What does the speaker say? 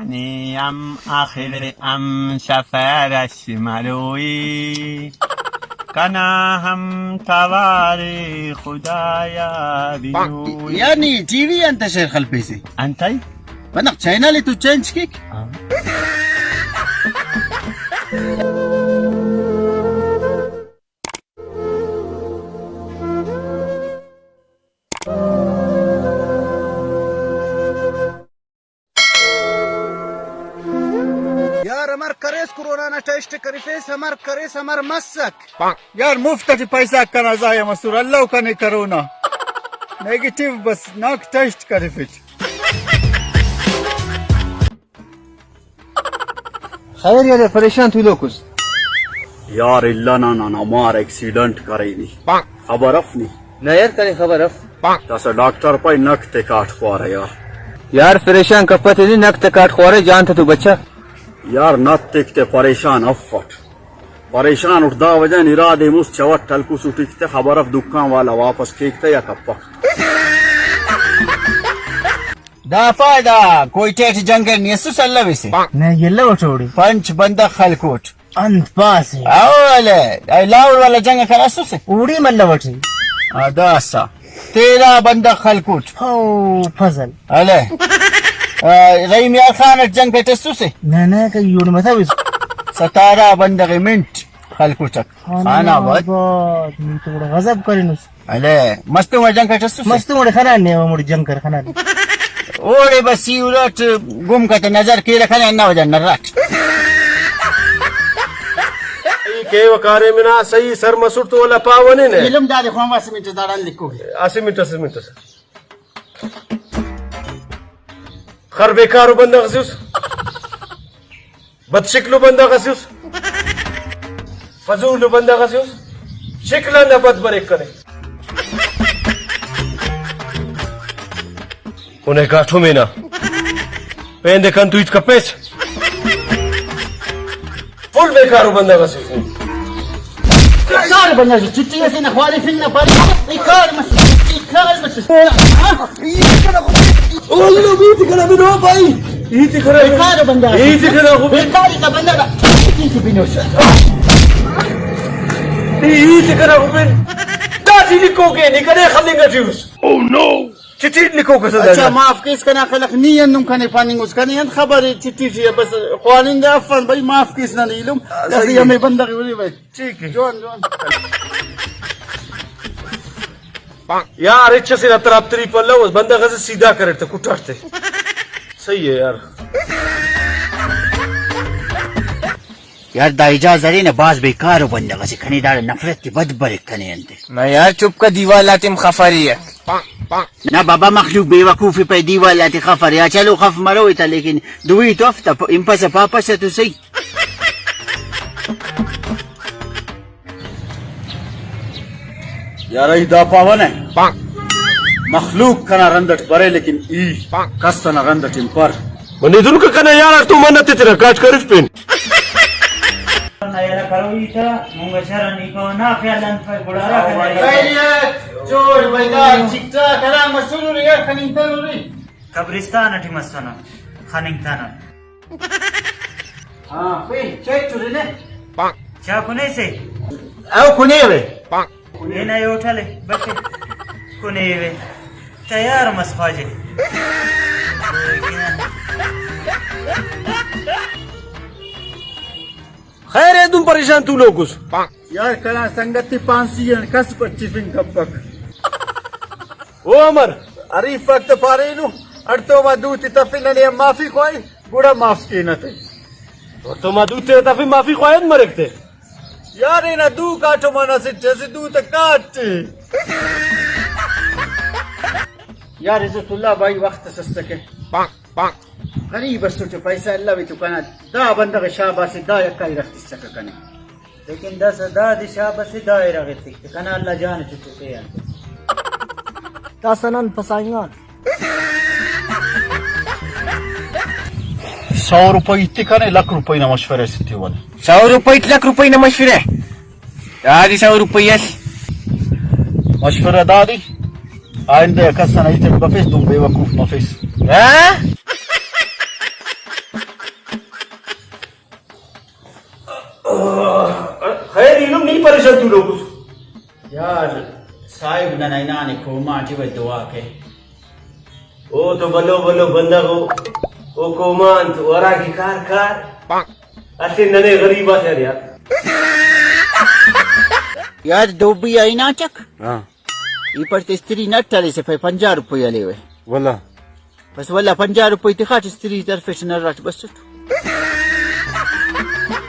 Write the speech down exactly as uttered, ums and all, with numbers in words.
نی ہم آخر ہم سفر اس مروئی، کنا ہم توار خدایا بنوئی۔ یار نی ٹی وی انت شعر خلپیسے؟ انتئی؟ بندغ چینل تو چینج کیک۔ ہاں۔ یار امر کریس کرونا نا ٹیسٹ کرفیس، امر کریس امر مسک؟ یار مفت اٹی پیسہ کنا ضائع مسر، اللہ کنے کرونا نیگیٹو بس ناک ٹیسٹ کرفٹ۔ خیر یار پریشان تولوکس۔ یار الا نا ننا مار ایکسیڈنٹ کرینی۔ خبر اف نی؟ نہ یار کنے خبر اف۔ داسہ ڈاکٹر پائے نک تے کاٹ خوارہ یار۔ یار پریشان کپہ تے نی، نک تے کاٹ خوارہ، جان تے تو بچا۔ یار نت تیک تے پریشان افٹ۔ پریشان اٹ دا وجہ نی ارادے مست چوٹ ہلکس اٹیک تے خبر اف دکان والا واپس کیک تے یا کپک۔ دا پائے دا کوئٹہ ٹی جنگ اٹ نی اسس الویسے؟ نہ یلہ اٹ اوڑے۔ پنچ بندغ خلکوٹ۔ انت پاسے؟ او ولے، اے لاہور والا جنگ کنا اسسے؟ اوڑی ملو اٹی۔ آ، داسا۔ تیرہ بندغ خلکوٹ۔ او فضل۔ ولے۔ آ، رحیم یار خان اٹ جنگ اٹ اسسے؟ نہ، نہ، کہ ایوڑ متوس۔ ستارہ بندغ منٹ خلکوٹ۔ خان آباد۔ نی تو گڑا غضب کرینس۔ الے، مستونگ آ جنگ کٹ اسوسے؟ مستونگ اوڑے خنانے، ہموڑے جنگ کر خنانے۔ اوڑے بس ای اُرٹ گم کتہ نظر کیرہ خنے ہندا وجہ نراٹ۔ ای کیوہ کاریم نا صحیح سر مسر تو ولا پاوہ نے نے۔ علم دادے خوان اسہ منٹ داڑان لکھو گے۔ اسہ منٹ، اسہ منٹ۔ خر بیکارو بندغ اسے اس۔ بد شکلو بندغ اسے اس، فضولو بندغ اسے اس، شکل آن دا بد بریک کنے۔ کنے کاٹم اینا پین دے کن تو ہیت کپیس۔ فل بیکارو بندغ اسے اس۔ بیکار بندغ اسے، چھٹی اسے نہ خوالفنگ نہ پارے، بیکار مسے، بیکار مسے۔ او لو، ہیت کنا بنو بھائی، ہیت کنا، بیکار بندغ۔ ہیت کنا خو بن۔ بیکار تا بندغ۔ ہیت کنا خو بن۔ دا ٹی لکھو کہ نی کنے خلنگ ٹی اس۔ او نو۔ چٹی لکھو کہ اچھا، معاف کیس کنا خلق، نی ہندن کنے پاننگ اس، کنے انت خبر اے چٹی ٹی بس خوانندہ افن بھائی، معاف کیس ننے ایلم۔ داسہ ہمے بندغ اے بھائی۔ ٹھیک اے۔ جوان، جوان۔ یار، ہچ اسے نا تراب تریپ الو، بندغ اسے سیدھا کریٹ تہ کٹاٹ تہ۔ صحیح اے یار۔ یار، دا اعجاز ارے نا، بھاز بیکارو بندغ اسے، کنے داڑے نفرت تے بد بریک کنے انت۔ نہ یار، چپ کا، دیوال آتے ہم خفرے۔ نہ بابا، مخلوق بے وقوف پائے دیوال آتے خفرے۔ آ چلو، خف مروئے تا، لیکن دوئی تو اف تا، پ-، ہنپسہ پاپسہ تو صحیح۔ یار ای دا پاوہ نہ، مخلوق کنا رند اٹ برے، لیکن ای کس انا رند اٹ ہنپر۔ منی دن کہ کنا یار تو منت تیرا کاٹ کرف پین۔ خیریت، جوڑ بھائی، ٹھیک ٹھاک، آرام مسنو ری یار، خننگ تنو ری۔ قبرستان اٹی مسنو، خننگ تنو۔ ہاں، پین چیک تو نے۔ چا کنے سے؟ او کنے وے۔ اے نا ہوٹل اے، بس کنے وے۔ تیار مس خواجہ۔ خیر ایدن پریشان تولوکس۔ یار کنا سنگت تے پانسی آن کس بچفنگ کپک۔ او امر؟ حریفک تہ پارینو، اڑتوما دوتے تفنگ ننے ہم معافی خواہی، گڑا معاف کینہ تہ۔ اڑتوما دوتے تفنگ معافی خواہی انت مریک تہ؟ یار اینا دو کاٹم آن اسٹ اسہ دو تہ کاٹ۔ یار عزت اللہ بھائی وخت اس اسکہ۔ غریب اسٹ پیسہ الوے تو کنا دا بندغ شاباس دا یکا ارغ تسکہ کنے۔ لیکن داسہ دادے شاباس دا ارغ ایتک تہ کنا اللہ جان چٹو سے انت۔ داسہ نن پسائنگان۔ سو روپئی ایتکنے، لکھ روپئی نا مشورہ اس ایتیوہ۔ سو روپئی لکھ روپئی نا مشورہ۔ دادے سو روپئی اس۔ مشورہ دادے، آئندہ کس انا ہیت اٹ بفیس، دن بے وقوف مفیس۔ ہاں؟ یار صاحب، ننا ہنانے کوما ٹی، بھائی دعا کے۔ او تو بھلو بھلو بندغ او، او کوما انت، او ہرا کہ کار کار، اسہ ننے غریب آتے یار۔ یار دھوبی آ ہنا چک۔ ہاں۔ ای پٹ استری نٹ ہلیسہ، پائے پنجاہ روپئی ہلیوہ۔ واللہ۔ بس واللہ پنجاہ روپئی تخاٹ استری ترفیٹ نراٹ بسٹ۔